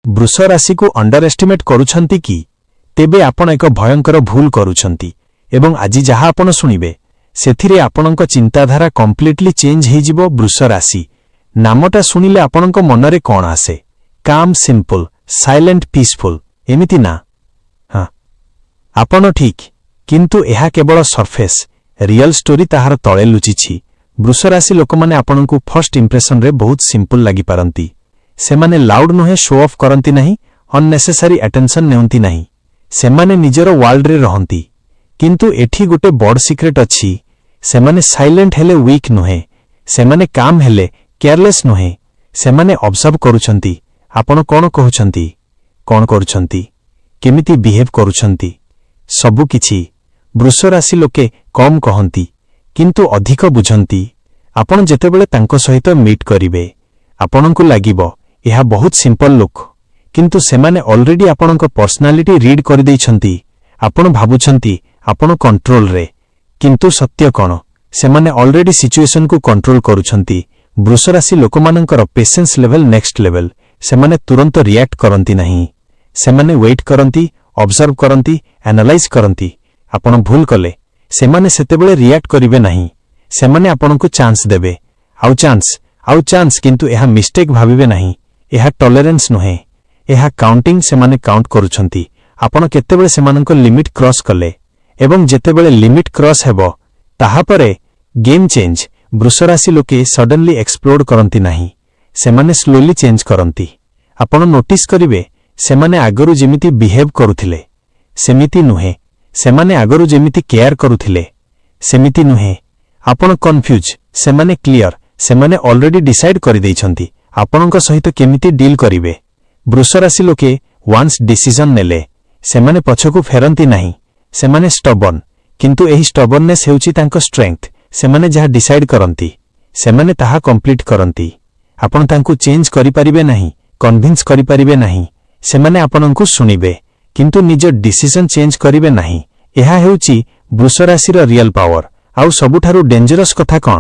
ବୃଷ ରାଶିକୁ under estimate କରୁଛନ୍ତି କି? ତେବେ ଆପଣ ଏକ ଭୟଙ୍କର ଭୁଲ କରୁଛନ୍ତି ଏବଂ ଆଜି ଯାହା ଆପଣ ଶୁଣିବେ, ସେଥିରେ ଆପଣଙ୍କ ଚିନ୍ତାଧାରା କମ୍ପ୍ଲିଟଲି ଚେଞ୍ଜ ହେଇଯିବ। ବୃଷ ରାଶି ନାମଟା ଶୁଣିଲେ ଆପଣଙ୍କ ମନରେ କ'ଣ ଆସେ? କାମ୍, ସିମ୍ପଲ, ସାଇଲେଣ୍ଟ, ପିସଫୁଲ, ଏମିତି ନା? ହଁ, ଆପଣ ଠିକ୍। କିନ୍ତୁ ଏହା କେବଳ ସର୍ଫେସ୍। ରିଅଲ ଷ୍ଟୋରି ତାହାର ତଳେ ଲୁଚିଛି। ବୃଷ ରାଶି ଲୋକମାନେ ଆପଣଙ୍କୁ ଫର୍ଷ୍ଟ ଇମ୍ପ୍ରେସନରେ ବହୁତ ସିମ୍ପଲ ଲାଗିପାରନ୍ତି। ସେମାନେ ଲାଉଡ୍ ନୁହେଁ, ଶୋ ଅଫ୍ କରନ୍ତି ନାହିଁ, ଅନନେସେସାରୀ ଆଟେନସନ୍ ନେଉନ୍ତି ନାହିଁ। ସେମାନେ ନିଜର ୱାର୍ଲଡରେ ରହନ୍ତି। କିନ୍ତୁ ଏଠି ଗୋଟେ ବଡ଼ ସିକ୍ରେଟ୍ ଅଛି। ସେମାନେ ସାଇଲେଣ୍ଟ ହେଲେ ୱିକ୍ ନୁହେଁ। ସେମାନେ କାମ୍ ହେଲେ କେୟାରଲେସ୍ ନୁହେଁ। ସେମାନେ ଅବଜର୍ଭ କରୁଛନ୍ତି, ଆପଣ କ'ଣ କହୁଛନ୍ତି, କ'ଣ କରୁଛନ୍ତି, କେମିତି ବିହେଭ୍ କରୁଛନ୍ତି, ସବୁକିଛି। ବୃଷ ରାଶି ଲୋକେ କମ୍ କହନ୍ତି, କିନ୍ତୁ ଅଧିକ ବୁଝନ୍ତି। ଆପଣ ଯେତେବେଳେ ତାଙ୍କ ସହିତ ମିଟ୍ କରିବେ, ଆପଣଙ୍କୁ ଲାଗିବ ଏହା ବହୁତ ସିମ୍ପଲ ଲୋକ। କିନ୍ତୁ ସେମାନେ ଅଲରେଡି ଆପଣଙ୍କ ପର୍ସନାଲିଟି ରିଡ୍ କରିଦେଇଛନ୍ତି। ଆପଣ ଭାବୁଛନ୍ତି ଆପଣ କଣ୍ଟ୍ରୋଲରେ, କିନ୍ତୁ ସତ୍ୟ କ'ଣ? ସେମାନେ ଅଲରେଡି ସିଚୁଏସନକୁ କଣ୍ଟ୍ରୋଲ କରୁଛନ୍ତି। ବୃଷରାଶି ଲୋକମାନଙ୍କର ପେସେନ୍ସ ଲେଭେଲ ନେକ୍ସଟ ଲେଭେଲ। ସେମାନେ ତୁରନ୍ତ ରିଆକ୍ଟ କରନ୍ତି ନାହିଁ। ସେମାନେ ୱେଟ୍ କରନ୍ତି, ଅବଜର୍ଭ କରନ୍ତି, ଆନାଲାଇଜ୍ କରନ୍ତି। ଆପଣ ଭୁଲ କଲେ ସେମାନେ ସେତେବେଳେ ରିଆକ୍ଟ କରିବେ ନାହିଁ। ସେମାନେ ଆପଣଙ୍କୁ ଚାନ୍ସ ଦେବେ, ଆଉ ଚାନ୍ସ, ଆଉ ଚାନ୍ସ। କିନ୍ତୁ ଏହା ମିଷ୍ଟେକ୍ ଭାବିବେ ନାହିଁ। ଏହା ଟଲେରେନ୍ସ ନୁହେଁ, ଏହା କାଉଣ୍ଟିଂ। ସେମାନେ କାଉଣ୍ଟ କରୁଛନ୍ତି ଆପଣ କେତେବେଳେ ସେମାନଙ୍କ ଲିମିଟ୍ କ୍ରସ୍ କଲେ। ଏବଂ ଯେତେବେଳେ ଲିମିଟ୍ କ୍ରସ୍ ହେବ, ତାହାପରେ ଗେମ୍ ଚେଞ୍ଜ। ବୃଷରାଶି ଲୋକେ ସଡନଲି ଏକ୍ସପ୍ଲୋଡ୍ କରନ୍ତି ନାହିଁ। ସେମାନେ ସ୍ଲୋଲି ଚେଞ୍ଜ କରନ୍ତି। ଆପଣ ନୋଟିସ୍ କରିବେ, ସେମାନେ ଆଗରୁ ଯେମିତି ବିହେଭ୍ କରୁଥିଲେ ସେମିତି ନୁହେଁ। ସେମାନେ ଆଗରୁ ଯେମିତି କେୟାର କରୁଥିଲେ ସେମିତି ନୁହେଁ। ଆପଣ କନଫ୍ୟୁଜ୍, ସେମାନେ କ୍ଲିୟର। ସେମାନେ ଅଲରେଡି ଡିସାଇଡ୍ କରିଦେଇଛନ୍ତି ଆପଣଙ୍କ ସହିତ କେମିତି ଡିଲ୍ କରିବେ। ବୃଷରାଶି ଲୋକେ ୱାନ୍ସ ଡିସିଜନ୍ ନେଲେ ସେମାନେ ପଛକୁ ଫେରନ୍ତି ନାହିଁ। ସେମାନେ ଷ୍ଟବର୍ନ, କିନ୍ତୁ ଏହି ଷ୍ଟବର୍ନେସ୍ ହେଉଛି ତାଙ୍କ ଷ୍ଟ୍ରେଂଥ। ସେମାନେ ଯାହା ଡିସାଇଡ୍ କରନ୍ତି, ସେମାନେ ତାହା କମ୍ପ୍ଲିଟ୍ କରନ୍ତି। ଆପଣ ତାଙ୍କୁ ଚେଞ୍ଜ କରିପାରିବେ ନାହିଁ, କନଭିନ୍ସ କରିପାରିବେ ନାହିଁ। ସେମାନେ ଆପଣଙ୍କୁ ଶୁଣିବେ, କିନ୍ତୁ ନିଜ ଡିସିଜନ୍ ଚେଞ୍ଜ କରିବେ ନାହିଁ। ଏହା ହେଉଛି ବୃଷରାଶିର ରିଅଲ ପାୱାର। ଆଉ ସବୁଠାରୁ ଡେଞ୍ଜରସ୍ କଥା କ'ଣ?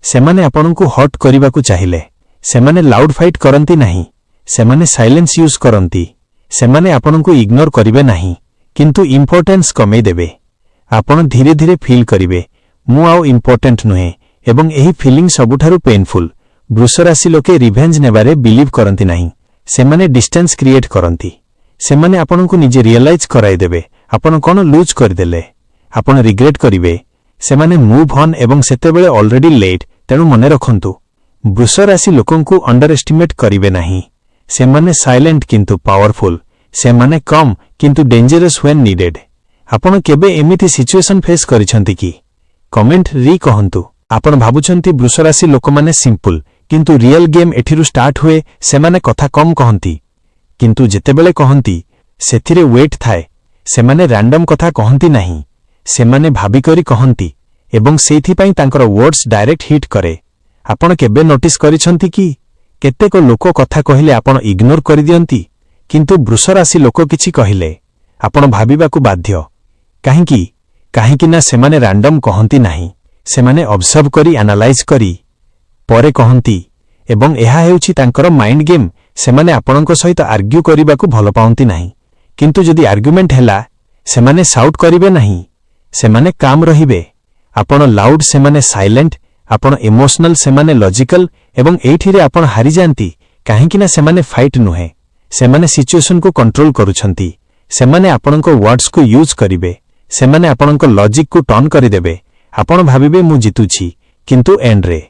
ସେମାନେ ଆପଣଙ୍କୁ ହର୍ଟ କରିବାକୁ ଚାହିଁଲେ ସେମାନେ ଲାଉଡ୍ ଫାଇଟ୍ କରନ୍ତି ନାହିଁ। ସେମାନେ ସାଇଲେନ୍ସ ୟୁଜ୍ କରନ୍ତି। ସେମାନେ ଆପଣଙ୍କୁ ଇଗ୍ନୋର କରିବେ ନାହିଁ, କିନ୍ତୁ ଇମ୍ପୋର୍ଟାନ୍ସ କମେଇ ଦେବେ। ଆପଣ ଧୀରେ ଧୀରେ ଫିଲ୍ କରିବେ, ମୁଁ ଆଉ ଇମ୍ପୋର୍ଟାଣ୍ଟ ନୁହେଁ। ଏବଂ ଏହି ଫିଲିଂ ସବୁଠାରୁ ପେନଫୁଲ୍। ବୃଷରାଶି ଲୋକେ ରିଭେଞ୍ଜ ନେବାରେ ବିଲିଭ୍ କରନ୍ତି ନାହିଁ। ସେମାନେ ଡିଷ୍ଟାନ୍ସ କ୍ରିଏଟ୍ କରନ୍ତି। ସେମାନେ ଆପଣଙ୍କୁ ନିଜେ ରିଅଲାଇଜ୍ କରାଇଦେବେ ଆପଣ କ'ଣ ଲୁଜ୍ କରିଦେଲେ। ଆପଣ ରିଗ୍ରେଟ୍ କରିବେ, ସେମାନେ ମୁଭ୍ ଅନ୍ ଏବଂ ସେତେବେଳେ ଅଲରେଡି ଲେଟ୍। ତେଣୁ ମନେ ରଖନ୍ତୁ, ବୃଷରାଶି ଲୋକଙ୍କୁ ଅଣ୍ଡର ଏଷ୍ଟିମେଟ୍ କରିବେ ନାହିଁ। ସେମାନେ ସାଇଲେଣ୍ଟ, କିନ୍ତୁ ପାୱାରଫୁଲ୍। ସେମାନେ କାମ୍, କିନ୍ତୁ ଡେଞ୍ଜରସ୍ when needed. ଆପଣ କେବେ ଏମିତି ସିଚୁଏସନ୍ ଫେସ୍ କରିଛନ୍ତି କି? କମେଣ୍ଟରେ କହନ୍ତୁ। ଆପଣ ଭାବୁଛନ୍ତି ବୃଷରାଶି ଲୋକମାନେ ସିମ୍ପଲ, କିନ୍ତୁ ରିଅଲ ଗେମ୍ ଏଠିରୁ ଷ୍ଟାର୍ଟ ହୁଏ। ସେମାନେ କଥା କମ୍ କହନ୍ତି, କିନ୍ତୁ ଯେତେବେଳେ କହନ୍ତି ସେଥିରେ ୱେଟ୍ ଥାଏ। ସେମାନେ ରାଣ୍ଡମ୍ କଥା କହନ୍ତି ନାହିଁ। ସେମାନେ ଭାବିକରି କହନ୍ତି ଏବଂ ସେଇଥିପାଇଁ ତାଙ୍କର ୱାର୍ଡସ୍ ଡାଇରେକ୍ଟ ହିଟ୍ କରେ। ଆପଣ କେବେ ନୋଟିସ୍ କରିଛନ୍ତି କି, କେତେକ ଲୋକ କଥା କହିଲେ ଆପଣ ଇଗ୍ନୋର କରିଦିଅନ୍ତି, କିନ୍ତୁ ବୃଷରାଶି ଲୋକ କିଛି କହିଲେ ଆପଣ ଭାବିବାକୁ ବାଧ୍ୟ? କାହିଁକି? କାହିଁକି ନା ସେମାନେ ରାଣ୍ଡମ୍ କହନ୍ତି ନାହିଁ। ସେମାନେ ଅବଜର୍ଭ କରି, ଆନାଲାଇଜ୍ କରି ପରେ କହନ୍ତି ଏବଂ ଏହା ହେଉଛି ତାଙ୍କର ମାଇଣ୍ଡ ଗେମ୍। ସେମାନେ ଆପଣଙ୍କ ସହିତ ଆର୍ଗ୍ୟୁ କରିବାକୁ ଭଲ ପାଆନ୍ତି ନାହିଁ। କିନ୍ତୁ ଯଦି ଆର୍ଗ୍ୟୁମେଣ୍ଟ ହେଲା, ସେମାନେ ସାଉଟ୍ କରିବେ ନାହିଁ। ସେମାନେ କାମ୍ ରହିବେ। ଆପଣ ଲାଉଡ୍, ସେମାନେ ସାଇଲେଣ୍ଟ। ଆପଣ ଇମୋସନାଲ, ସେମାନେ ଲଜିକାଲ। ଏବଂ ଏଇଠିରେ ଆପଣ ହାରିଯାଆନ୍ତି। କାହିଁକି ନା ସେମାନେ ଫାଇଟ୍ ନୁହେଁ, ସେମାନେ ସିଚୁଏସନକୁ କଣ୍ଟ୍ରୋଲ କରୁଛନ୍ତି। ସେମାନେ ଆପଣଙ୍କ ୱାର୍ଡସକୁ ୟୁଜ୍ କରିବେ। ସେମାନେ ଆପଣଙ୍କ ଲଜିକକୁ ଟର୍ନ କରିଦେବେ। ଆପଣ ଭାବିବେ ମୁଁ ଜିତୁଛି, କିନ୍ତୁ ଏଣ୍ଡରେ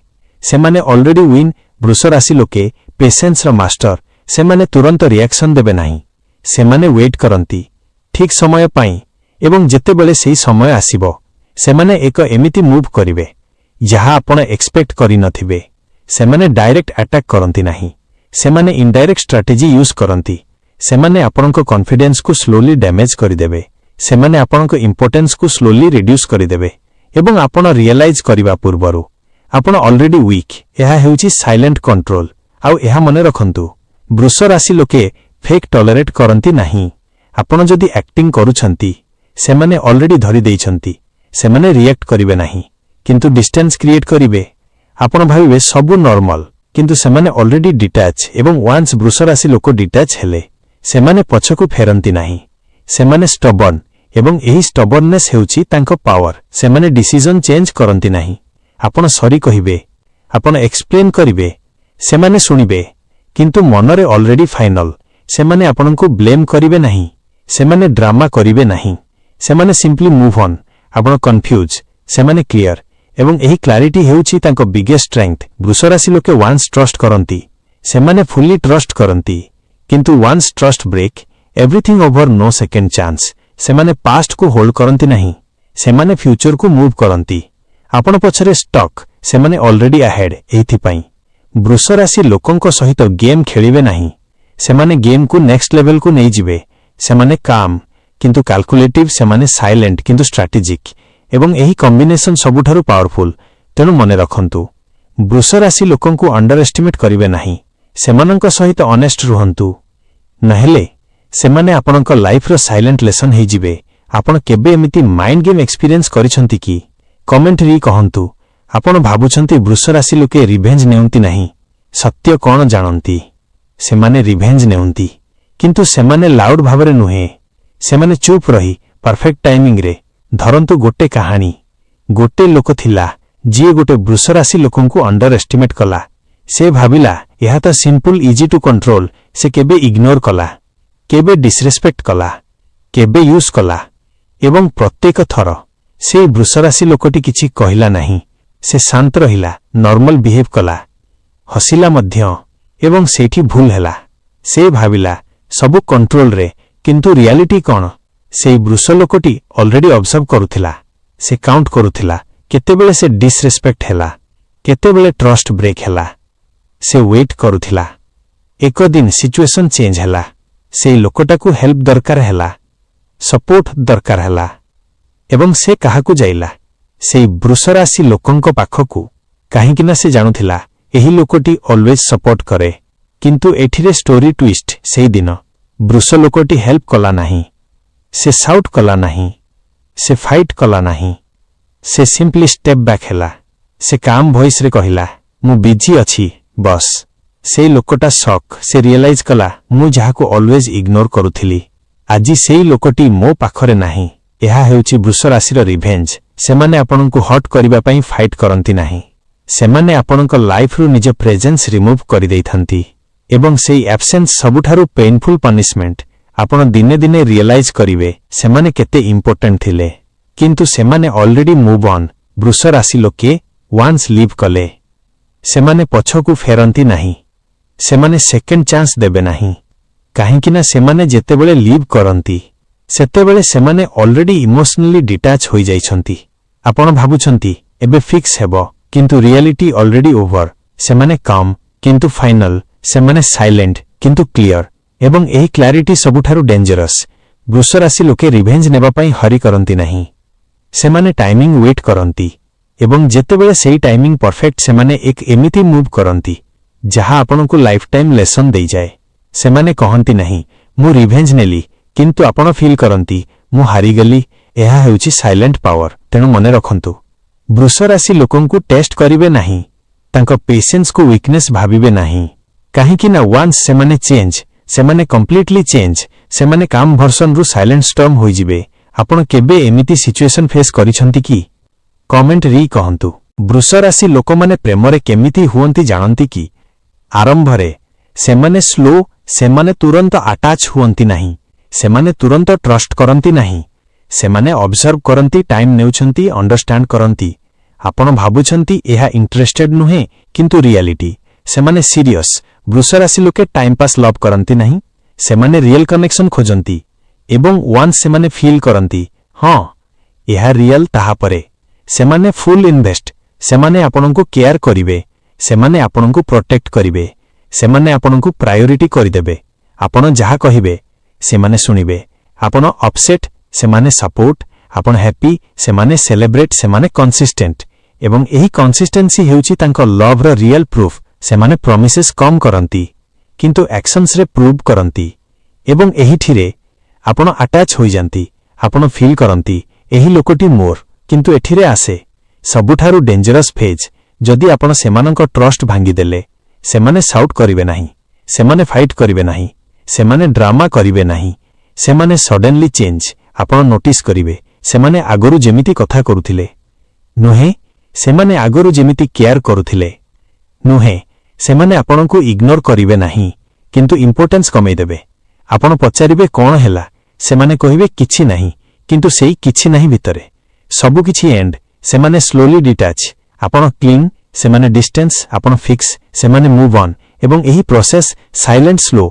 ସେମାନେ ଅଲରେଡି ୱିନ୍। ବୃଷ ରାଶି ଲୋକେ ପେସେନ୍ସର ମାଷ୍ଟର। ସେମାନେ ତୁରନ୍ତ ରିଆକ୍ସନ ଦେବେ ନାହିଁ। ସେମାନେ ୱେଟ୍ କରନ୍ତି ଠିକ୍ ସମୟ ପାଇଁ ଏବଂ ଯେତେବେଳେ ସେହି ସମୟ ଆସିବ, ସେମାନେ ଏକ ଏମିତି ମୁଭ୍ କରିବେ ଯାହା ଆପଣ ଏକ୍ସପେକ୍ଟ କରିନଥିବେ। ସେମାନେ ଡାଇରେକ୍ଟ ଆଟାକ୍ କରନ୍ତି ନାହିଁ। ସେମାନେ ଇନଡାଇରେକ୍ଟ ଷ୍ଟ୍ରାଟେଜି ୟୁଜ୍ କରନ୍ତି। ସେମାନେ ଆପଣଙ୍କ କନଫିଡେନ୍ସକୁ ସ୍ଲୋଲି ଡ୍ୟାମେଜ୍ କରିଦେବେ। ସେମାନେ ଆପଣଙ୍କ ଇମ୍ପୋର୍ଟାନ୍ସକୁ ସ୍ଲୋଲି ରିଡ୍ୟୁସ୍ କରିଦେବେ ଏବଂ ଆପଣ ରିଏଲାଇଜ୍ କରିବା ପୂର୍ବରୁ ଆପଣ ଅଲରେଡି ୱିକ୍। ଏହା ହେଉଛି ସାଇଲେଣ୍ଟ କଣ୍ଟ୍ରୋଲ। ଆଉ ଏହା ମନେ ରଖନ୍ତୁ, ବୃଷ ରାଶି ଲୋକେ ଫେକ୍ ଟଲରେଟ୍ କରନ୍ତି ନାହିଁ। ଆପଣ ଯଦି ଆକ୍ଟିଂ କରୁଛନ୍ତି, ସେମାନେ ଅଲରେଡି ଧରିଦେଇଛନ୍ତି। ସେମାନେ ରିଆକ୍ଟ କରିବେ ନାହିଁ, କିନ୍ତୁ ଡିଷ୍ଟାନ୍ସ କ୍ରିଏଟ୍ କରିବେ। ଆପଣ ଭାବିବେ ସବୁ ନର୍ମାଲ, କିନ୍ତୁ ସେମାନେ ଅଲରେଡି ଡିଟାଚ୍। ଏବଂ ୱାନ୍ସ ବୃଷ ରାଶି ଲୋକ ଡିଟାଚ୍ ହେଲେ ସେମାନେ ପଛକୁ ଫେରନ୍ତି ନାହିଁ। ସେମାନେ ଷ୍ଟବର୍ନ ଏବଂ ଏହି ଷ୍ଟବର୍ନନେସ୍ ହେଉଛି ତାଙ୍କ ପାୱାର। ସେମାନେ ଡିସିଜନ ଚେଞ୍ଜ କରନ୍ତି ନାହିଁ। ଆପଣ ସରି କହିବେ, ଆପଣ ଏକ୍ସପ୍ଲେନ୍ କରିବେ, ସେମାନେ ଶୁଣିବେ, କିନ୍ତୁ ମନରେ ଅଲରେଡି ଫାଇନାଲ। ସେମାନେ ଆପଣଙ୍କୁ ବ୍ଲେମ୍ କରିବେ ନାହିଁ। ସେମାନେ ଡ୍ରାମା କରିବେ ନାହିଁ। ସେମାନେ ସିମ୍ପଲି ମୁଭ୍ ଅନ୍। ଆପଣ କନଫ୍ୟୁଜ୍, ସେମାନେ କ୍ଲିୟର ଏବଂ ଏହି କ୍ଲାରିଟି ହେଉଛି ତାଙ୍କ ବିଗେଷ୍ଟ ଷ୍ଟ୍ରେଂଥ। ବୃଷରାଶି ଲୋକେ ୱାନ୍ସ ଟ୍ରଷ୍ଟ କରନ୍ତି, ସେମାନେ ଫୁଲି ଟ୍ରଷ୍ଟ କରନ୍ତି। କିନ୍ତୁ once trust break, everything over, no second chance. ସେମାନେ ପାଷ୍ଟକୁ ହୋଲ୍ଡ କରନ୍ତି ନାହିଁ। ସେମାନେ ଫ୍ୟୁଚରକୁ ମୁଭ୍ କରନ୍ତି। ଆପଣ ପଛରେ ଷ୍ଟକ୍, ସେମାନେ ଅଲରେଡି ଆହେଡ୍। ଏଇଥିପାଇଁ ବୃଷରାଶି ଲୋକଙ୍କ ସହିତ ଗେମ୍ ଖେଳିବେ ନାହିଁ। ସେମାନେ ଗେମ୍କୁ ନେକ୍ସଟ ଲେଭେଲକୁ ନେଇଯିବେ। ସେମାନେ କାମ୍ କିନ୍ତୁ କାଲକୁଲେଟିଭ୍। ସେମାନେ ସାଇଲେଣ୍ଟ କିନ୍ତୁ ଷ୍ଟ୍ରାଟେଜିକ୍ ଏବଂ ଏହି କମ୍ବିନେସନ୍ ସବୁଠାରୁ ପାୱାରଫୁଲ୍। ତେଣୁ ମନେ ରଖନ୍ତୁ, ବୃଷରାଶି ଲୋକଙ୍କୁ ଅଣ୍ଡର ଏଷ୍ଟିମେଟ୍ କରିବେ ନାହିଁ। ସେମାନଙ୍କ ସହିତ ଅନେଷ୍ଟ ରୁହନ୍ତୁ, ନହେଲେ ସେମାନେ ଆପଣଙ୍କ ଲାଇଫ୍ର ସାଇଲେଣ୍ଟ ଲେସନ୍ ହେଇଯିବେ। ଆପଣ କେବେ ଏମିତି ମାଇଣ୍ଡ ଗେମ୍ ଏକ୍ସପିରିଏନ୍ସ କରିଛନ୍ତି କି? କମେଣ୍ଟରେ କହନ୍ତୁ। ଆପଣ ଭାବୁଛନ୍ତି ବୃଷରାଶି ଲୋକେ ରିଭେଞ୍ଜ ନେଉନ୍ତି ନାହିଁ। ସତ୍ୟ କ'ଣ ଜାଣନ୍ତି? ସେମାନେ ରିଭେଞ୍ଜ ନେଉନ୍ତି, କିନ୍ତୁ ସେମାନେ ଲାଉଡ୍ ଭାବରେ ନୁହେଁ। ସେମାନେ ଚୁପ୍ ରହି ପରଫେକ୍ଟ ଟାଇମିଂରେ। ଧରନ୍ତୁ ଗୋଟେ କାହାଣୀ। ଗୋଟେ ଲୋକ ଥିଲା, ଯିଏ ଗୋଟେ ବୃଷରାଶି ଲୋକଙ୍କୁ ଅଣ୍ଡର ଏଷ୍ଟିମେଟ୍ କଲା। ସେ ଭାବିଲା, ଏହା ତ ସିମ୍ପଲ, ଇଜି ଟୁ କଣ୍ଟ୍ରୋଲ। ସେ କେବେ ଇଗ୍ନୋର କଲା, କେବେ ଡିସରେସ୍ପେକ୍ଟ କଲା, କେବେ ୟୁଜ୍ କଲା ଏବଂ ପ୍ରତ୍ୟେକ ଥର ସେ ବୃଷରାଶି ଲୋକଟି କିଛି କହିଲା ନାହିଁ। ସେ ଶାନ୍ତ ରହିଲା, ନର୍ମାଲ ବିହେଭ୍ କଲା, ହସିଲା ମଧ୍ୟ ଏବଂ ସେଇଠି ଭୁଲ ହେଲା। ସେ ଭାବିଲା ସବୁ କଣ୍ଟ୍ରୋଲରେ, କିନ୍ତୁ ରିଆଲିଟି କ'ଣ? ସେଇ ବୃଷ ଲୋକଟି ଅଲରେଡି ଅବଜର୍ଭ କରୁଥିଲା। ସେ କାଉଣ୍ଟ କରୁଥିଲା କେତେବେଳେ ସେ ଡିସରେସ୍ପେକ୍ଟ ହେଲା, କେତେବେଳେ ଟ୍ରଷ୍ଟ ବ୍ରେକ୍ ହେଲା। ସେ ୱେଟ୍ କରୁଥିଲା। ଏକ ଦିନ ସିଚୁଏସନ୍ ଚେଞ୍ଜ ହେଲା। ସେଇ ଲୋକଟାକୁ ହେଲ୍ପ ଦରକାର ହେଲା, ସପୋର୍ଟ ଦରକାର ହେଲା ଏବଂ ସେ କାହାକୁ ଯାଇଲା? ସେଇ ବୃଷରାଶି ଲୋକଙ୍କ ପାଖକୁ। କାହିଁକିନା ସେ ଜାଣୁଥିଲା, ଏହି ଲୋକଟି ଅଲୱେଜ୍ ସପୋର୍ଟ କରେ। କିନ୍ତୁ ଏଠିରେ ଷ୍ଟୋରି ଟ୍ୱିଷ୍ଟ। ସେଇଦିନ ବୃଷ ଲୋକଟି ହେଲ୍ପ କଲା ନାହିଁ। ସେ ସାଉଟ୍ କଲା ନାହିଁ। ସେ ଫାଇଟ୍ କଲା ନାହିଁ। ସେ ସିମ୍ପଲି ଷ୍ଟେପ୍ ବ୍ୟାକ୍ ହେଲା। ସେ କାମ୍ ଭଏସ୍ରେ କହିଲା, "ମୁଁ ବିଜି ଅଛି, ବସ୍।" ସେଇ ଲୋକଟା ସକ୍। ସେ ରିଏଲାଇଜ୍ କଲା, ମୁଁ ଯାହାକୁ ଅଲୱେଜ୍ ଇଗ୍ନୋର କରୁଥିଲି, ଆଜି ସେଇ ଲୋକଟି ମୋ ପାଖରେ ନାହିଁ। ଏହା ହେଉଛି ବୃଷ ରାଶିର ରିଭେଞ୍ଜ। ସେମାନେ ଆପଣଙ୍କୁ ହର୍ଟ କରିବା ପାଇଁ ଫାଇଟ୍ କରନ୍ତି ନାହିଁ। ସେମାନେ ଆପଣଙ୍କ ଲାଇଫରୁ ନିଜ ପ୍ରେଜେନ୍ସ ରିମୁଭ୍ କରିଦେଇଥାନ୍ତି ଏବଂ ସେଇ ଆବସେନ୍ସ ସବୁଠାରୁ ପେନଫୁଲ୍ ପନିଶମେଣ୍ଟ। ଆପଣ ଦିନେ ଦିନେ ରିଏଲାଇଜ୍ କରିବେ ସେମାନେ କେତେ ଇମ୍ପୋର୍ଟାଣ୍ଟ ଥିଲେ, କିନ୍ତୁ ସେମାନେ ଅଲରେଡି ମୁଭ୍ ଅନ୍। ବୃଷ ରାଶି ଲୋକେ ୱାନ୍ସ ଲିଭ୍ କଲେ, ସେମାନେ ପଛକୁ ଫେରନ୍ତି ନାହିଁ। ସେମାନେ ସେକେଣ୍ଡ ଚାନ୍ସ ଦେବେ ନାହିଁ, କାହିଁକିନା ସେମାନେ ଯେତେବେଳେ ଲିଭ୍ କରନ୍ତି, ସେତେବେଳେ ସେମାନେ ଅଲରେଡି ଇମୋସନାଲି ଡିଟାଚ୍ ହୋଇଯାଇଛନ୍ତି। ଆପଣ ଭାବୁଛନ୍ତି ଏବେ ଫିକ୍ସ ହେବ, କିନ୍ତୁ ରିଆଲିଟି ଅଲରେଡି ଓଭର। ସେମାନେ କାମ୍ କିନ୍ତୁ ଫାଇନାଲ। ସେମାନେ ସାଇଲେଣ୍ଟ କିନ୍ତୁ କ୍ଲିୟର ଏବଂ ଏହି କ୍ଲାରିଟି ସବୁଠାରୁ ଡେଞ୍ଜରସ୍। ବୃଷରାଶି ଲୋକେ ରିଭେଞ୍ଜ ନେବା ପାଇଁ ହରି କରନ୍ତି ନାହିଁ। ସେମାନେ ଟାଇମିଂ ୱେଟ୍ କରନ୍ତି ଏବଂ ଯେତେବେଳେ ସେଇ ଟାଇମିଂ ପରଫେକ୍ଟ, ସେମାନେ ଏକ ଏମିତି ମୁଭ୍ କରନ୍ତି ଯାହା ଆପଣଙ୍କୁ ଲାଇଫ୍ ଟାଇମ୍ ଲେସନ୍ ଦେଇଯାଏ। ସେମାନେ କହନ୍ତି ନାହିଁ, "ମୁଁ ରିଭେଞ୍ଜ ନେଲି", କିନ୍ତୁ ଆପଣ ଫିଲ୍ କରନ୍ତି, "ମୁଁ ହାରିଗଲି।" ଏହା ହେଉଛି ସାଇଲେଣ୍ଟ ପାୱାର। ତେଣୁ ମନେ ରଖନ୍ତୁ, ବୃଷରାଶି ଲୋକଙ୍କୁ ଟେଷ୍ଟ କରିବେ ନାହିଁ। ତାଙ୍କ ପେସେନ୍ସକୁ ୱିକନେସ୍ ଭାବିବେ ନାହିଁ, କାହିଁକି ନା ୱାନ୍ସ ସେମାନେ ଚେଞ୍ଜ, ସେମାନେ କମ୍ପ୍ଲିଟଲି ଚେଞ୍ଜ। ସେମାନେ କାମ୍ ଭର୍ସନରୁ ସାଇଲେଣ୍ଟ ଷ୍ଟର୍ମ ହୋଇଯିବେ। ଆପଣ କେବେ ଏମିତି ସିଚୁଏସନ୍ ଫେସ୍ କରିଛନ୍ତି କି? କମେଣ୍ଟରେ କହନ୍ତୁ। ବୃଷରାଶି ଲୋକମାନେ ପ୍ରେମରେ କେମିତି ହୁଅନ୍ତି ଜାଣନ୍ତି କି? ଆରମ୍ଭରେ ସେମାନେ ସ୍ଲୋ। ସେମାନେ ତୁରନ୍ତ ଆଟାଚ୍ ହୁଅନ୍ତି ନାହିଁ। ସେମାନେ ତୁରନ୍ତ ଟ୍ରଷ୍ଟ କରନ୍ତି ନାହିଁ। ସେମାନେ ଅବଜର୍ଭ କରନ୍ତି, ଟାଇମ୍ ନେଉଛନ୍ତି, ଅଣ୍ଡରଷ୍ଟାଣ୍ଡ କରନ୍ତି। ଆପଣ ଭାବୁଛନ୍ତି ଏହା ଇଣ୍ଟରେଷ୍ଟେଡ୍ ନୁହେଁ, କିନ୍ତୁ ରିଆଲିଟି, ସେମାନେ ସିରିୟସ୍। ବୃଷରାଶି ଲୋକେ ଟାଇମ୍ ପାସ୍ ଲଭ୍ କରନ୍ତି ନାହିଁ। ସେମାନେ ରିଏଲ୍ କନେକ୍ସନ୍ ଖୋଜନ୍ତି ଏବଂ ୱାନ୍ସ ସେମାନେ ଫିଲ୍ କରନ୍ତି, ହଁ, ଏହା ରିଅଲ୍, ତାହାପରେ ସେମାନେ ଫୁଲ୍ ଇନଭେଷ୍ଟ। ସେମାନେ ଆପଣଙ୍କୁ କେୟାର କରିବେ। ସେମାନେ ଆପଣଙ୍କୁ ପ୍ରୋଟେକ୍ଟ କରିବେ। ସେମାନେ ଆପଣଙ୍କୁ ପ୍ରାୟୋରିଟି କରିଦେବେ। ଆପଣ ଯାହା କହିବେ, ସେମାନେ ଶୁଣିବେ। ଆପଣ ଅପସେଟ୍, ସେମାନେ ସପୋର୍ଟ। ଆପଣ ହ୍ୟାପି, ସେମାନେ ସେଲିବ୍ରେଟ୍। ସେମାନେ କନସିଷ୍ଟେଣ୍ଟ ଏବଂ ଏହି କନସିଷ୍ଟେନ୍ସି ହେଉଛି ତାଙ୍କ ଲଭ୍ର ରିଅଲ୍ ପ୍ରୁଫ୍। ସେମାନେ ପ୍ରମିସେସ୍ କମ୍ କରନ୍ତି, କିନ୍ତୁ ଆକ୍ସନ୍ସରେ ପ୍ରୁଭ୍ କରନ୍ତି ଏବଂ ଏହିଠିରେ ଆପଣ ଆଟାଚ୍ ହୋଇଯାନ୍ତି। ଆପଣ ଫିଲ୍ କରନ୍ତି, ଏହି ଲୋକଟି ମୋର। କିନ୍ତୁ ଏଠିରେ ଆସେ ସବୁଠାରୁ ଡେଞ୍ଜରସ୍ ଫେଜ୍। ଯଦି ଆପଣ ସେମାନଙ୍କ ଟ୍ରଷ୍ଟ ଭାଙ୍ଗିଦେଲେ, ସେମାନେ ସାଉଟ୍ କରିବେ ନାହିଁ। ସେମାନେ ଫାଇଟ୍ କରିବେ ନାହିଁ। ସେମାନେ ଡ୍ରାମା କରିବେ ନାହିଁ। ସେମାନେ ସଡେନଲି ଚେଞ୍ଜ। ଆପଣ ନୋଟିସ୍ କରିବେ, ସେମାନେ ଆଗରୁ ଯେମିତି କଥା କରୁଥିଲେ ନୁହେଁ, ସେମାନେ ଆଗରୁ ଯେମିତି କେୟାର କରୁଥିଲେ ନୁହେଁ। ସେମାନେ ଆପଣଙ୍କୁ ଇଗ୍ନୋର କରିବେ ନାହିଁ, କିନ୍ତୁ ଇମ୍ପୋର୍ଟାନ୍ସ କମେଇଦେବେ। ଆପଣ ପଚାରିବେ, "କ'ଣ ହେଲା?" ସେମାନେ କହିବେ, "କିଛି ନାହିଁ।" କିନ୍ତୁ ସେଇ କିଛି ନାହିଁ ଭିତରେ ସବୁକିଛି ଏଣ୍ଡ। ସେମାନେ ସ୍ଲୋଲି ଡିଟାଚ୍। ଆପଣ କ୍ଲିଙ୍ଗ୍, ସେମାନେ ଡିଷ୍ଟାନ୍ସ। ଆପଣ ଫିକ୍ସ, ସେମାନେ ମୁଭ୍ ଅନ୍। ଏବଂ ଏହି process silent, slow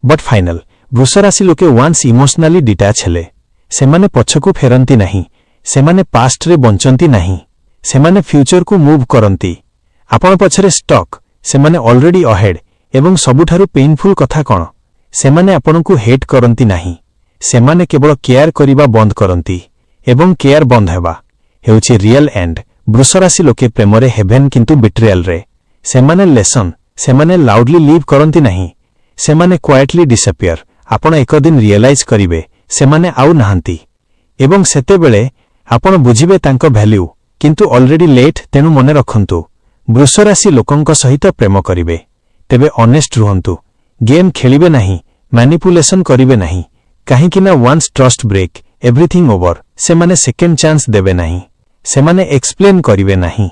but final. ବୃଷରାଶି ଲୋକେ ୱାନ୍ସ ଇମୋସନାଲି ଡିଟାଚ୍ ହେଲେ ସେମାନେ ପଛକୁ ଫେରନ୍ତି ନାହିଁ। ସେମାନେ ପାଷ୍ଟରେ ବଞ୍ଚନ୍ତି ନାହିଁ। ସେମାନେ ଫ୍ୟୁଚରକୁ ମୁଭ୍ କରନ୍ତି। ଆପଣ ପଛରେ ଷ୍ଟକ୍, ସେମାନେ ଅଲରେଡି ଅହେଡ୍। ଏବଂ ସବୁଠାରୁ ପେନଫୁଲ୍ କଥା କ'ଣ? ସେମାନେ ଆପଣଙ୍କୁ ହେଟ୍ କରନ୍ତି ନାହିଁ। ସେମାନେ କେବଳ କେୟାର କରିବା ବନ୍ଦ କରନ୍ତି ଏବଂ କେୟାର ବନ୍ଦ ହେବା ହେଉଛି ରିଅଲ ଏଣ୍ଡ। ବୃଷରାଶି ଲୋକେ ପ୍ରେମରେ ହେଭେନ୍, କିନ୍ତୁ ବିଟ୍ରିଆଲରେ ସେମାନେ ଲେସନ୍। ସେମାନେ ଲାଉଡଲି ଲିଭ୍ କରନ୍ତି ନାହିଁ। ସେମାନେ କ୍ୱାଏଟଲି ଡିସଆପିୟର। ଆପଣ ଏକ ଦିନ ରିଏଲାଇଜ୍ କରିବେ, ସେମାନେ ଆଉ ନାହାନ୍ତି ଏବଂ ସେତେବେଳେ ଆପଣ ବୁଝିବେ ତାଙ୍କ ଭ୍ୟାଲ୍ୟୁ, କିନ୍ତୁ ଅଲରେଡି ଲେଟ୍। ତେଣୁ ମନେ ରଖନ୍ତୁ, ବୃଷରାଶି ଲୋକଙ୍କ ସହିତ ପ୍ରେମ କରିବେ ତେବେ ଅନେଷ୍ଟ ରୁହନ୍ତୁ। ଗେମ୍ ଖେଳିବେ ନାହିଁ, ମ୍ୟାନିପୁଲେସନ୍ କରିବେ ନାହିଁ। କାହିଁକି ନା once trust break, everything over. ସେମାନେ ସେକେଣ୍ଡ ଚାନ୍ସ ଦେବେ ନାହିଁ। ସେମାନେ ଏକ୍ସପ୍ଲେନ୍ କରିବେ ନାହିଁ।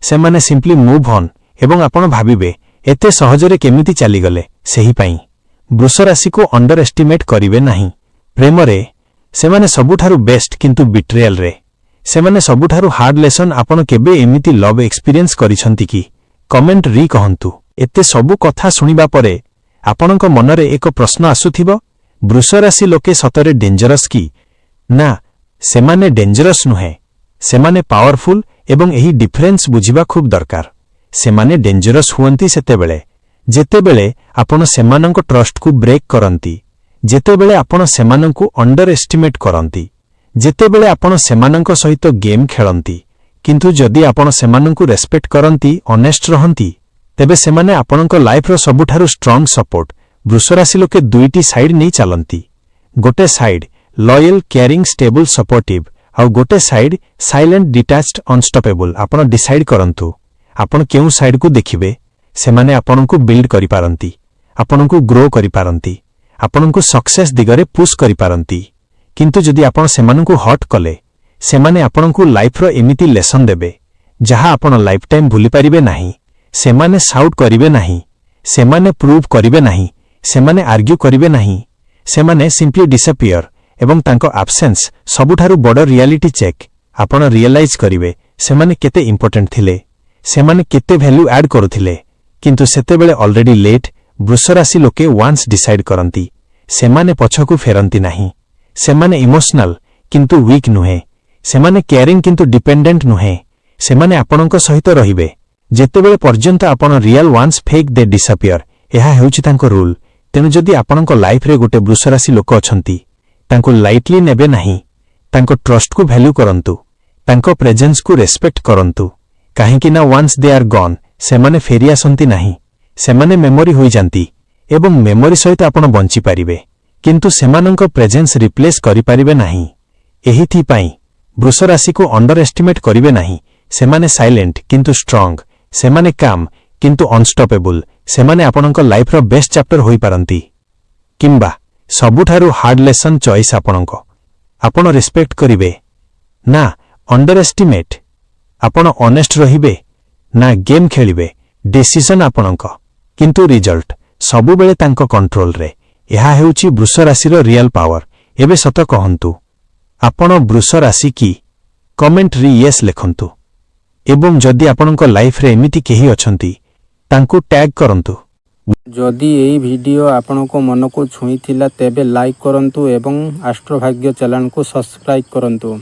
ସେମାନେ ସିମ୍ପଲି ମୁଭ୍ ଅନ୍ ଏବଂ ଆପଣ ଭାବିବେ, ଏତେ ସହଜରେ କେମିତି ଚାଲିଗଲେ? ସେହିପାଇଁ ବୃଷରାଶିକୁ ଅଣ୍ଡର ଏଷ୍ଟିମେଟ୍ କରିବେ ନାହିଁ। ପ୍ରେମରେ ସେମାନେ ସବୁଠାରୁ ବେଷ୍ଟ, କିନ୍ତୁ ବିଟ୍ରିଆଲରେ ସେମାନେ ସବୁଠାରୁ ହାର୍ଡ ଲେସନ୍। ଆପଣ କେବେ ଏମିତି ଲଭ୍ ଏକ୍ସପିରିଏନ୍ସ କରିଛନ୍ତି କି? କମେଣ୍ଟ ରେ କହନ୍ତୁ। ଏତେ ସବୁ କଥା ଶୁଣିବା ପରେ ଆପଣଙ୍କ ମନରେ ଏକ ପ୍ରଶ୍ନ ଆସୁଥିବ, ବୃଷରାଶି ଲୋକେ ସତରେ ଡେଞ୍ଜରସ୍ କି? ନା, ସେମାନେ ଡେଞ୍ଜରସ୍ ନୁହେଁ। ସେମାନେ ପାୱାରଫୁଲ୍ ଏବଂ ଏହି ଡିଫରେନ୍ସ ବୁଝିବା ଖୁବ୍ ଦରକାର। ସେମାନେ ଡେଞ୍ଜରସ୍ ହୁଅନ୍ତି ସେତେବେଳେ, ଯେତେବେଳେ ଆପଣ ସେମାନଙ୍କ ଟ୍ରଷ୍ଟକୁ ବ୍ରେକ୍ କରନ୍ତି, ଯେତେବେଳେ ଆପଣ ସେମାନଙ୍କୁ ଅଣ୍ଡର ଏଷ୍ଟିମେଟ୍ କରନ୍ତି, ଯେତେବେଳେ ଆପଣ ସେମାନଙ୍କ ସହିତ ଗେମ୍ ଖେଳନ୍ତି। କିନ୍ତୁ ଯଦି ଆପଣ ସେମାନଙ୍କୁ ରେସ୍ପେକ୍ଟ କରନ୍ତି, ଅନେଷ୍ଟ ରହନ୍ତି, ତେବେ ସେମାନେ ଆପଣଙ୍କ ଲାଇଫ୍ର ସବୁଠାରୁ ଷ୍ଟ୍ରଙ୍ଗ ସପୋର୍ଟ। ବୃଷରାଶି ଲୋକେ ଦୁଇଟି ସାଇଡ୍ ନେଇ ଚାଲନ୍ତି। ଗୋଟେ ସାଇଡ୍ ଲୟେଲ, କ୍ୟାରିଂ, ଷ୍ଟେବୁଲ୍, ସପୋର୍ଟିଭ୍। ଆଉ ଗୋଟେ ସାଇଡ୍ ସାଇଲେଣ୍ଟ, ଡିଟାଚ୍ଡ, ଅନଷ୍ଟପେବୁଲ୍। ଆପଣ ଡିସାଇଡ୍ କରନ୍ତୁ, ଆପଣ କେଉଁ ସାଇଡ୍କୁ ଦେଖିବେ। ସେମାନେ ଆପଣଙ୍କୁ ବିଲ୍ଡ କରିପାରନ୍ତି, ଆପଣଙ୍କୁ ଗ୍ରୋ କରିପାରନ୍ତି, ଆପଣଙ୍କୁ ସକ୍ସେସ୍ ଦିଗରେ ପୁଶ୍ କରିପାରନ୍ତି। କିନ୍ତୁ ଯଦି ଆପଣ ସେମାନଙ୍କୁ ହର୍ଟ କଲେ, ସେମାନେ ଆପଣଙ୍କୁ ଲାଇଫ୍ର ଏମିତି ଲେସନ୍ ଦେବେ, ଯାହା ଆପଣ ଲାଇଫ୍ ଟାଇମ୍ ଭୁଲିପାରିବେ ନାହିଁ। ସେମାନେ ସାଉଟ୍ କରିବେ ନାହିଁ। ସେମାନେ ପ୍ରୁଭ୍ କରିବେ ନାହିଁ। ସେମାନେ ଆର୍ଗ୍ୟୁ କରିବେ ନାହିଁ। ସେମାନେ ସିମ୍ପଲି ଡିସଆପିୟର ଏବଂ ତାଙ୍କ ଆବସେନ୍ସ ସବୁଠାରୁ ବଡ଼ ରିଆଲିଟି ଚେକ୍। ଆପଣ ରିଏଲାଇଜ୍ କରିବେ, ସେମାନେ କେତେ ଇମ୍ପୋର୍ଟାଣ୍ଟ ଥିଲେ, ସେମାନେ କେତେ ଭ୍ୟାଲ୍ୟୁ ଆଡ୍ କରୁଥିଲେ। କିନ୍ତୁ ସେତେବେଳେ ଅଲରେଡି ଲେଟ୍। ବୃଷରାଶି ଲୋକେ ୱାନ୍ସ ଡିସାଇଡ୍ କରନ୍ତି, ସେମାନେ ପଛକୁ ଫେରନ୍ତି ନାହିଁ। ସେମାନେ ଇମୋସନାଲ, କିନ୍ତୁ ୱିକ୍ ନୁହେଁ। ସେମାନେ କେୟାରିଂ, କିନ୍ତୁ ଡିପେଣ୍ଡେଣ୍ଟ ନୁହେଁ। ସେମାନେ ଆପଣଙ୍କ ସହିତ ରହିବେ ଯେତେବେଳେ ପର୍ଯ୍ୟନ୍ତ ଆପଣ real. Once fake, they disappear. ଏହା ହେଉଛି ତାଙ୍କ ରୁଲ୍। ତେଣୁ ଯଦି ଆପଣଙ୍କ ଲାଇଫରେ ଗୋଟେ ବୃଷରାଶି ଲୋକ ଅଛନ୍ତି, ତାଙ୍କୁ ଲାଇଟଲି ନେବେ ନାହିଁ। ତାଙ୍କ ଟ୍ରଷ୍ଟକୁ ଭ୍ୟାଲ୍ୟୁ କରନ୍ତୁ। ତାଙ୍କ ପ୍ରେଜେନ୍ସକୁ ରେସ୍ପେକ୍ଟ କରନ୍ତୁ। କାହିଁକି ନା ୱାନ୍ସ ଦେ ଆର୍ ଗନ୍, ସେମାନେ ଫେରିଆସନ୍ତି ନାହିଁ। ସେମାନେ ମେମୋରି ହୋଇଯାନ୍ତି ଏବଂ ମେମୋରି ସହିତ ଆପଣ ବଞ୍ଚିପାରିବେ, କିନ୍ତୁ ସେମାନଙ୍କ ପ୍ରେଜେନ୍ସ ରିପ୍ଲେସ୍ କରିପାରିବେ ନାହିଁ। ଏହିଥିପାଇଁ ବୃଷରାଶିକୁ ଅଣ୍ଡର ଏଷ୍ଟିମେଟ୍ କରିବେ ନାହିଁ। ସେମାନେ ସାଇଲେଣ୍ଟ, କିନ୍ତୁ ଷ୍ଟ୍ରଙ୍ଗ। ସେମାନେ କାମ୍, କିନ୍ତୁ ଅନଷ୍ଟପେବୁଲ୍। ସେମାନେ ଆପଣଙ୍କ ଲାଇଫ୍ର ବେଷ୍ଟ ଚାପ୍ଟର ହୋଇପାରନ୍ତି କିମ୍ବା ସବୁଠାରୁ ହାର୍ଡ ଲେସନ୍। ଚଏସ୍ ଆପଣଙ୍କ। ଆପଣ ରେସ୍ପେକ୍ଟ କରିବେ ନା ଅଣ୍ଡର ଏଷ୍ଟିମେଟ୍? ଆପଣ ଅନେଷ୍ଟ ରହିବେ ନା ଗେମ୍ ଖେଳିବେ? ଡିସିସନ୍ ଆପଣଙ୍କ, କିନ୍ତୁ ରିଜଲ୍ଟ ସବୁବେଳେ ତାଙ୍କ କଣ୍ଟ୍ରୋଲରେ। ଏହା ହେଉଛି ବୃଷ ରାଶିର ରିଅଲ ପାୱାର। ଏବେ ସତ କହନ୍ତୁ, ଆପଣ ବୃଷ ରାଶି କି? କମେଣ୍ଟରେ ୟେସ୍ ଲେଖନ୍ତୁ ଏବଂ ଯଦି ଆପଣଙ୍କ ଲାଇଫରେ ଏମିତି କେହି ଅଛନ୍ତି, ତାଙ୍କୁ ଟ୍ୟାଗ୍ କରନ୍ତୁ। ଯଦି ଏହି ଭିଡ଼ିଓ ଆପଣଙ୍କ ମନକୁ ଛୁଇଁଥିଲା, ତେବେ ଲାଇକ୍ କରନ୍ତୁ ଏବଂ ଆଷ୍ଟ୍ରୋଭାଗ୍ୟ ଚ୍ୟାନେଲକୁ ସବସ୍କ୍ରାଇବ୍ କରନ୍ତୁ।